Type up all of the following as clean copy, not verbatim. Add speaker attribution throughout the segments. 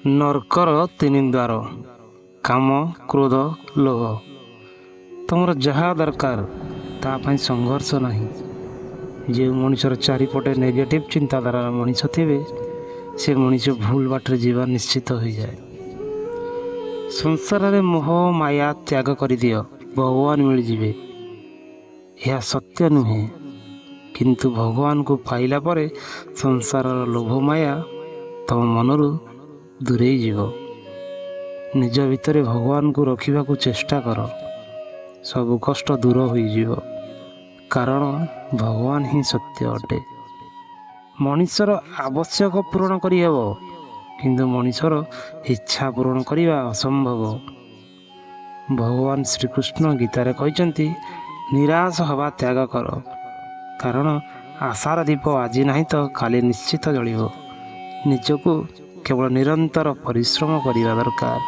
Speaker 1: ନର୍କର ତିନି ଦ୍ୱାର, କାମ, କ୍ରୋଧ, ଲୋଭ। ତୁମର ଯାହା ଦରକାର ତା ପାଇଁ ସଂଘର୍ଷ ନାହିଁ। ଯେଉଁ ମଣିଷର ଚାରିପଟେ ନେଗେଟିଭ୍ ଚିନ୍ତାଧାରାର ମଣିଷ ଥିବେ, ସେ ମଣିଷ ଭୁଲ ବାଟରେ ଯିବା ନିଶ୍ଚିତ ହୋଇଯାଏ। ସଂସାରରେ ମୋହ ମାୟା ତ୍ୟାଗ କରିଦିଅ, ଭଗବାନ ମିଳିଯିବେ, ଏହା ସତ୍ୟ ନୁହେଁ। କିନ୍ତୁ ଭଗବାନଙ୍କୁ ପାଇଲା ପରେ ସଂସାରର ଲୋଭ ମାୟା ତମ ମନରୁ ଦୂରେଇ ଯିବ। ନିଜ ଭିତରେ ଭଗବାନଙ୍କୁ ରଖିବାକୁ ଚେଷ୍ଟା କର, ସବୁ କଷ୍ଟ ଦୂର ହୋଇଯିବ। କାରଣ ଭଗବାନ ହିଁ ସତ୍ୟ ଅଟେ। ମଣିଷର ଆବଶ୍ୟକ ପୂରଣ କରିହେବ, କିନ୍ତୁ ମଣିଷର ଇଚ୍ଛା ପୂରଣ କରିବା ଅସମ୍ଭବ। ଭଗବାନ ଶ୍ରୀକୃଷ୍ଣ ଗୀତାରେ କହିଛନ୍ତି, ନିରାଶ ହେବା ତ୍ୟାଗ କର, କାରଣ ଆଶାର ଦୀପ ଆଜି ନାହିଁ ତ କାଲି ନିଶ୍ଚିତ ଜଳିବ। ନିଜକୁ କେବଳ ନିରନ୍ତର ପରିଶ୍ରମ କରିବା ଦରକାର।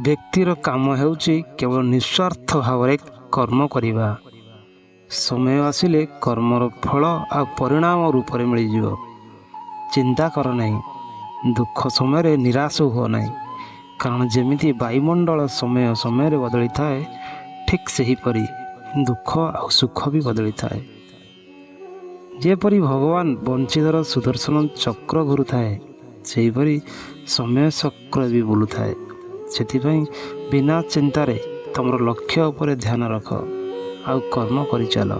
Speaker 1: ବ୍ୟକ୍ତିର କାମ ହେଉଛି କେବଳ ନିଃସ୍ୱାର୍ଥ ଭାବରେ କର୍ମ କରିବା। ସମୟ ଆସିଲେ କର୍ମର ଫଳ ଆଉ ପରିଣାମ ରୂପରେ ମିଳିଯିବ। ଚିନ୍ତା କର ନାହିଁ, ଦୁଃଖ ସମୟରେ ନିରାଶ ହୁଅ ନାହିଁ, କାରଣ ଯେମିତି ବାୟୁମଣ୍ଡଳ ସମୟ ସମୟରେ ବଦଳିଥାଏ, ଠିକ୍ ସେହିପରି ଦୁଃଖ ଆଉ ସୁଖ ବି ବଦଳିଥାଏ। ଯେପରି ଭଗବାନ ବଂଶୀଧର ସୁଦର୍ଶନ ଚକ୍ର ଘୁରୁଥାଏ, ସେହିପରି ସମୟ ଚକ୍ର ବି ବୁଲୁଥାଏ। ସେଥିପାଇଁ ବିନା ଚିନ୍ତାରେ ତୁମର ଲକ୍ଷ୍ୟ ଉପରେ ଧ୍ୟାନ ରଖ ଆଉ କର୍ମ କରିଚାଲ।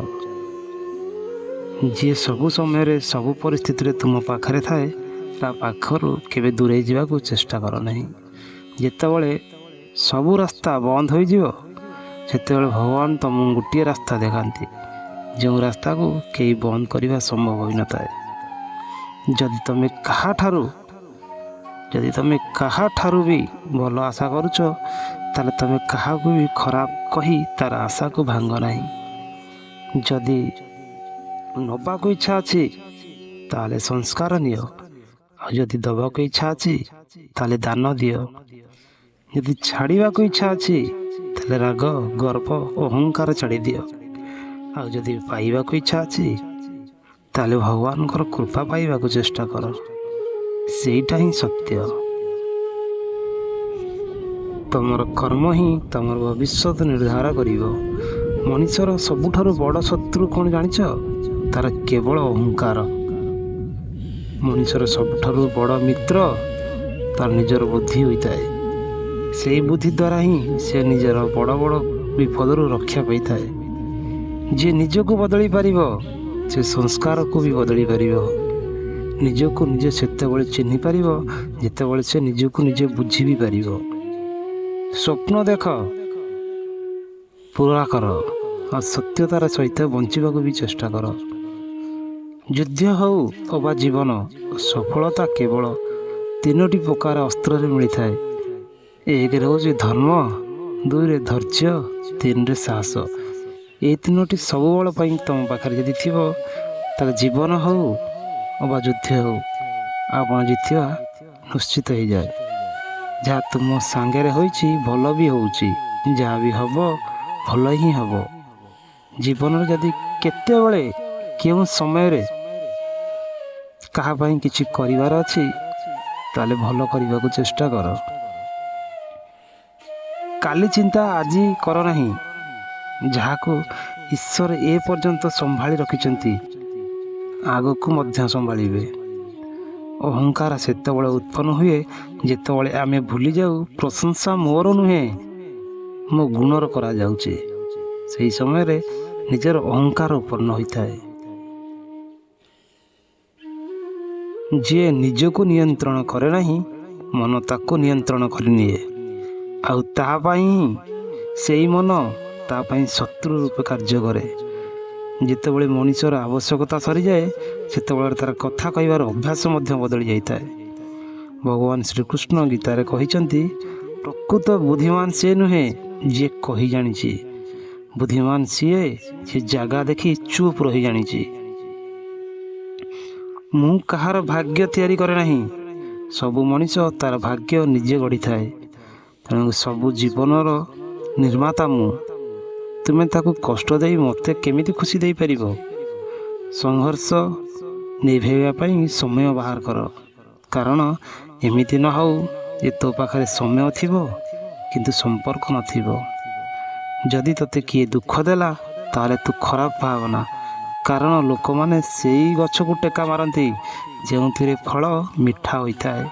Speaker 1: ଯିଏ ସବୁ ସମୟରେ ସବୁ ପରିସ୍ଥିତିରେ ତୁମ ପାଖରେ ଥାଏ, ତା ପାଖରୁ କେବେ ଦୂରେଇ ଯିବାକୁ ଚେଷ୍ଟା କର ନାହିଁ। ଯେତେବେଳେ ସବୁ ରାସ୍ତା ବନ୍ଦ ହୋଇଯିବ, ସେତେବେଳେ ଭଗବାନ ତୁମକୁ ଗୋଟିଏ ରାସ୍ତା ଦେଖାନ୍ତି, ଯେଉଁ ରାସ୍ତାକୁ କେହି ବନ୍ଦ କରିବା ସମ୍ଭବ ହୋଇନଥାଏ। ଯଦି ତମେ କାହାଠାରୁ ବି ଭଲ ଆଶା କରୁଛ, ତାହେଲେ ତମେ କାହାକୁ ବି ଖରାପ କହି ତାର ଆଶାକୁ ଭାଙ୍ଗ ନାହିଁ। ଯଦି ନେବାକୁ ଇଚ୍ଛା ଅଛି ତାହେଲେ ସଂସ୍କାର ନିଅ, ଆଉ ଯଦି ଦେବାକୁ ଇଚ୍ଛା ଅଛି ତାହେଲେ ଦାନ ଦିଅ। ଯଦି ଛାଡ଼ିବାକୁ ଇଚ୍ଛା ଅଛି ତାହେଲେ ରାଗ, ଗର୍ବ, ଅହଙ୍କାର ଛାଡ଼ିଦିଅ। ଆଉ ଯଦି ପାଇବାକୁ ଇଚ୍ଛା ଅଛି ତାହେଲେ ଭଗବାନଙ୍କର କୃପା ପାଇବାକୁ ଚେଷ୍ଟା କର। ସେଇଟା ହିଁ ସତ୍ୟ। ତମର କର୍ମ ହିଁ ତମର ଭବିଷ୍ୟତ ନିର୍ଦ୍ଧାର କରିବ। ମଣିଷର ସବୁଠାରୁ ବଡ଼ ଶତ୍ରୁ କ'ଣ ଜାଣିଛ? ତାର କେବଳ ଅହଙ୍କାର। ମଣିଷର ସବୁଠାରୁ ବଡ଼ ମିତ୍ର ତାର ନିଜର ବୁଦ୍ଧି ହୋଇଥାଏ। ସେଇ ବୁଦ୍ଧି ଦ୍ୱାରା ହିଁ ସେ ନିଜର ବଡ଼ ବଡ଼ ବିପଦରୁ ରକ୍ଷା ପାଇଥାଏ। ଯିଏ ନିଜକୁ ବଦଳି ପାରିବ, ସେ ସଂସ୍କାରକୁ ବି ବଦଳି ପାରିବ। ନିଜକୁ ନିଜେ ସେତେବେଳେ ଚିହ୍ନି ପାରିବ, ଯେତେବେଳେ ସେ ନିଜକୁ ନିଜେ ବୁଝି ବି ପାରିବ। ସ୍ୱପ୍ନ ଦେଖ, ପୁରା କର, ଆଉ ସତ୍ୟତାର ସହିତ ବଞ୍ଚିବାକୁ ବି ଚେଷ୍ଟା କର। ଯୁଦ୍ଧ ହେଉ ଅବା ଜୀବନ, ସଫଳତା କେବଳ ତିନୋଟି ପ୍ରକାର ଅସ୍ତ୍ରରେ ମିଳିଥାଏ। ଏକରେ ହେଉଛି ଧର୍ମ, ଦୁଇରେ ଧୈର୍ଯ୍ୟ, ତିନିରେ ସାହସ। ଏଇ ତିନୋଟି ସବୁବେଳ ପାଇଁ ତୁମ ପାଖରେ ଯଦି ଥିବ, ତାହେଲେ ଜୀବନ ହେଉ ଅବା ଯୁଦ୍ଧ ହେଉ, ଆପଣ ଜିତିବା ନିଶ୍ଚିତ ହେଇଯାଏ। ଯାହା ତୁମ ସାଙ୍ଗରେ ହୋଇଛି ଭଲ ବି ହେଉଛି, ଯାହା ବି ହେବ ଭଲ ହିଁ ହେବ। ଜୀବନରେ ଯଦି କେତେବେଳେ କେଉଁ ସମୟରେ କାହା ପାଇଁ କିଛି କରିବାର ଅଛି, ତାହେଲେ ଭଲ କରିବାକୁ ଚେଷ୍ଟା କର। କାଲି ଚିନ୍ତା ଆଜି କର ନାହିଁ। ଯାହାକୁ ଈଶ୍ୱର ଏ ପର୍ଯ୍ୟନ୍ତ ସମ୍ଭାଳି ରଖିଛନ୍ତି, ଆଗକୁ ମଧ୍ୟ ସମ୍ଭାଳିବେ। ଅହଙ୍କାର ସେତେବେଳେ ଉତ୍ପନ୍ନ ହୁଏ ଯେତେବେଳେ ଆମେ ଭୁଲିଯାଉ ପ୍ରଶଂସା ମୋର ନୁହେଁ, ମୋ ଗୁଣର କରାଯାଉଛି। ସେହି ସମୟରେ ନିଜର ଅହଙ୍କାର ଉତ୍ପନ୍ନ ହୋଇଥାଏ। ଯିଏ ନିଜକୁ ନିୟନ୍ତ୍ରଣ କରେ ନାହିଁ, ମନ ତାକୁ ନିୟନ୍ତ୍ରଣ କରିନିଏ, ଆଉ ତା ପାଇଁ ହିଁ ସେଇ ମନ ତା ପାଇଁ ଶତ୍ରୁ ରୂପେ କାର୍ଯ୍ୟ କରେ। ଯେତେବେଳେ ମଣିଷର ଆବଶ୍ୟକତା ସରିଯାଏ, ସେତେବେଳେ ତାର କଥା କହିବାର ଅଭ୍ୟାସ ମଧ୍ୟ ବଦଳି ଯାଇଥାଏ। ଭଗବାନ ଶ୍ରୀକୃଷ୍ଣ ଗୀତାରେ କହିଛନ୍ତି, ପ୍ରକୃତ ବୁଦ୍ଧିମାନ ସେ ନୁହେଁ ଯିଏ କହି ଜାଣିଛି, ବୁଦ୍ଧିମାନ ସିଏ ଯିଏ ଜାଗା ଦେଖି ଚୁପ୍ ରହି ଜାଣିଛି। ମୁଁ କାହାର ଭାଗ୍ୟ ତିଆରି କରେ ନାହିଁ, ସବୁ ମଣିଷ ତାର ଭାଗ୍ୟ ନିଜେ ଗଢ଼ିଥାଏ। ତେଣୁ ସବୁ ଜୀବନର ନିର୍ମାତା ମୁଁ। ତୁମେ ତାକୁ କଷ୍ଟ ଦେଇ ମୋତେ କେମିତି ଖୁସି ଦେଇପାରିବ? ସଂଘର୍ଷ ନିଭେଇବା ପାଇଁ ସମୟ ବାହାର କର, କାରଣ ଏମିତି ନ ହେଉ ଯେ ତୋ ପାଖରେ ସମୟ ଥିବ କିନ୍ତୁ ସମ୍ପର୍କ ନଥିବ। ଯଦି ତୋତେ କିଏ ଦୁଃଖ ଦେଲା, ତାହେଲେ ତୁ ଖରାପ ଭାବନା, କାରଣ ଲୋକମାନେ ସେଇ ଗଛକୁ ଟେକା ମାରନ୍ତି ଯେଉଁଥିରେ ଫଳ ମିଠା ହୋଇଥାଏ।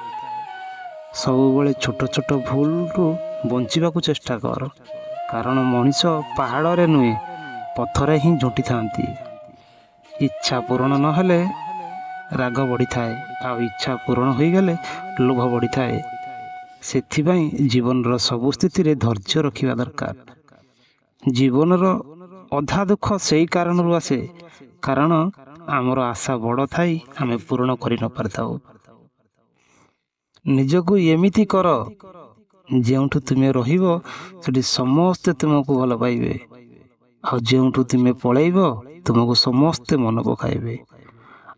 Speaker 1: ସବୁବେଳେ ଛୋଟ ଛୋଟ ଭୁଲରୁ ବଞ୍ଚିବାକୁ ଚେଷ୍ଟା କର, କାରଣ ମଣିଷ ପାହାଡ଼ରେ ନୁହେଁ, ପଥରେ ହିଁ ଝୁଣ୍ଟିଥାନ୍ତି। ଇଚ୍ଛା ପୂରଣ ନହେଲେ ରାଗ ବଢ଼ିଥାଏ, ଆଉ ଇଚ୍ଛା ପୂରଣ ହୋଇଗଲେ ଲୋଭ ବଢ଼ିଥାଏ। ସେଥିପାଇଁ ଜୀବନର ସବୁ ସ୍ଥିତିରେ ଧୈର୍ଯ୍ୟ ରଖିବା ଦରକାର। ଜୀବନର ଅଧା ଦୁଃଖ ସେଇ କାରଣରୁ ଆସେ, କାରଣ ଆମର ଆଶା ବଡ଼ ଥାଇ ଆମେ ପୂରଣ କରି ନପାରିଥାଉ। ନିଜକୁ ଏମିତି କର, ଯେଉଁଠୁ ତୁମେ ରହିବ ସେଠି ସମସ୍ତେ ତୁମକୁ ଭଲ ପାଇବେ, ଆଉ ଯେଉଁଠୁ ତୁମେ ପଳେଇବ ତୁମକୁ ସମସ୍ତେ ମନେ ପକାଇବେ,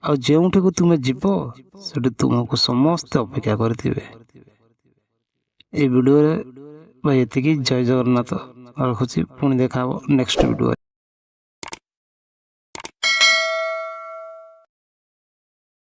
Speaker 1: ଆଉ ଯେଉଁଠିକୁ ତୁମେ ଯିବ ସେଠି ତୁମକୁ ସମସ୍ତେ ଅପେକ୍ଷା କରିଥିବେ। ଏଇ ଭିଡ଼ିଓରେ ଭାଇ ଏତିକି। ଜୟ ଜଗନ୍ନାଥ। ରଖୁଛି, ପୁଣି ଦେଖା ହେବ ନେକ୍ସଟ ଭିଡ଼ିଓରେ।